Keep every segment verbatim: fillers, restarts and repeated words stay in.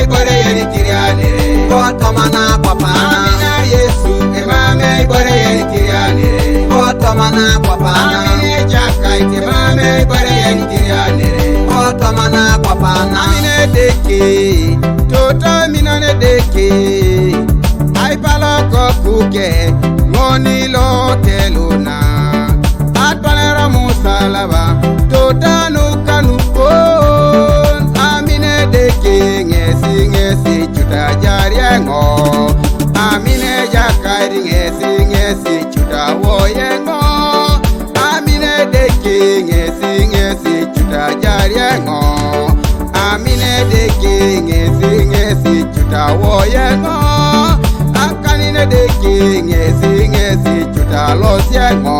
Ibore yeri kirianere. Otoma na papa. Amina Yesu, emame ibore yeri kirianere. Otoma na papa. Amina Jaka ite mame ibore yeri kirianere. Otoma na papa. Amina deke. Tota mina ne deke. Ai pala ko kuke. Ngoni lo teluna. Atwanera musalaba, totanu kanukon. Amine de kinge singe si chuta jariengo. Amine jakairi nge singe si chuta woyengo. Amine de kinge singe si chuta jariengo. Amine de kinge singe si chuta woyengo. Akanine de kinge singe si chuta losiengo.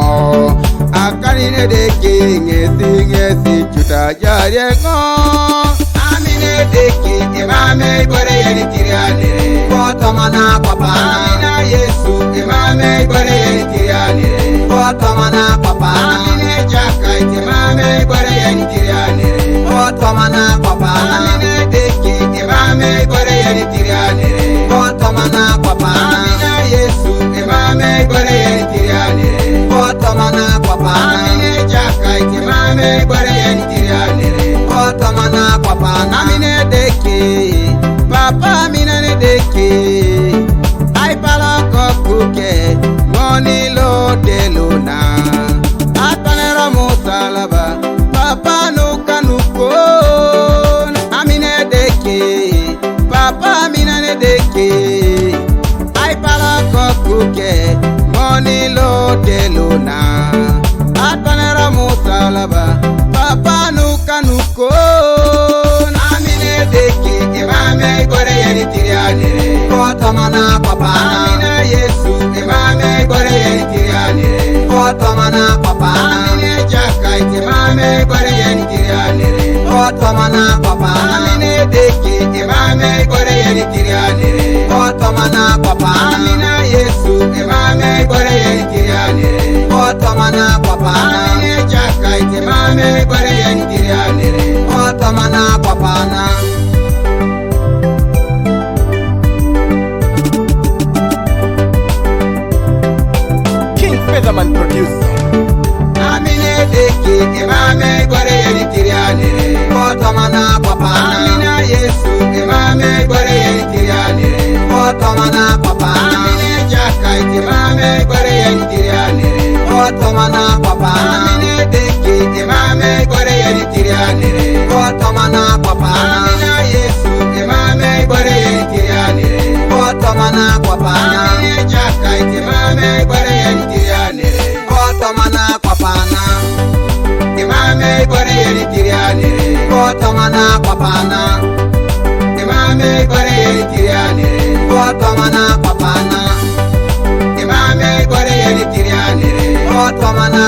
Akanine de kinge singe si chuta jariengo. Amine de ki emame ibore yeri kirianere. Otoma na papa. Amina Yesu emame ibore yeri kirianere. Otoma na papa. Amine Jaka ite mame ibore yeri kirianere. Otoma na papa. Amine de ki emame ibore yeri kirianere. Otoma na papa. Amina Yesu emame ibore yeri kirianere. Otoma na papa. Amine Jaka ite mame ibore yeri kirianere. Otoma na papa. Amine de ki papa amina ne de ki. Ai pala ko kuke. Ngoni lo teluna. Atwanera musalaba. Papa nukanukon. Amine de ki. Papa amina ne de ki. Ai pala ko kuke. Ngoni lo teluna. Atwanera musalaba. Papa nukanukon. Amine de ki. Emame ibore yeri kirianere. Otoma na papa. Amina Yesu emame ibore yeri kirianere. Otoma na papa. Amine Jaka ite mame ibore yeri kirianere. Otoma na papa. Amine de ki emame ibore yeri kirianere. Otoma na papa. Amina Yesu emame ibore yeri kirianere. Otoma na papa. Amine Jaka ite mame ibore yeri kirianere. Otoma na papa na. King Featherman producer. Amine de ki emame ibore yeri kirianere. Otoma na papa. Amina Yesu emame ibore yeri kirianere. Otoma na papa. Amine Jaka ite mame ibore yeri kirianere. Otoma na papa. Amine de ki emame ibore yeri kirianere. Otoma na papa. Amina Yesu emame ibore yeri kirianere. Otoma na papa. Amine Jaka ite mame ibore yeri kirianere. Otoma na papa na. Emame ibore yeri kirianere. Otoma na papa na. Emame ibore yeri kirianere. Otoma na papa na. Emame ibore yeri kirianere. Otoma na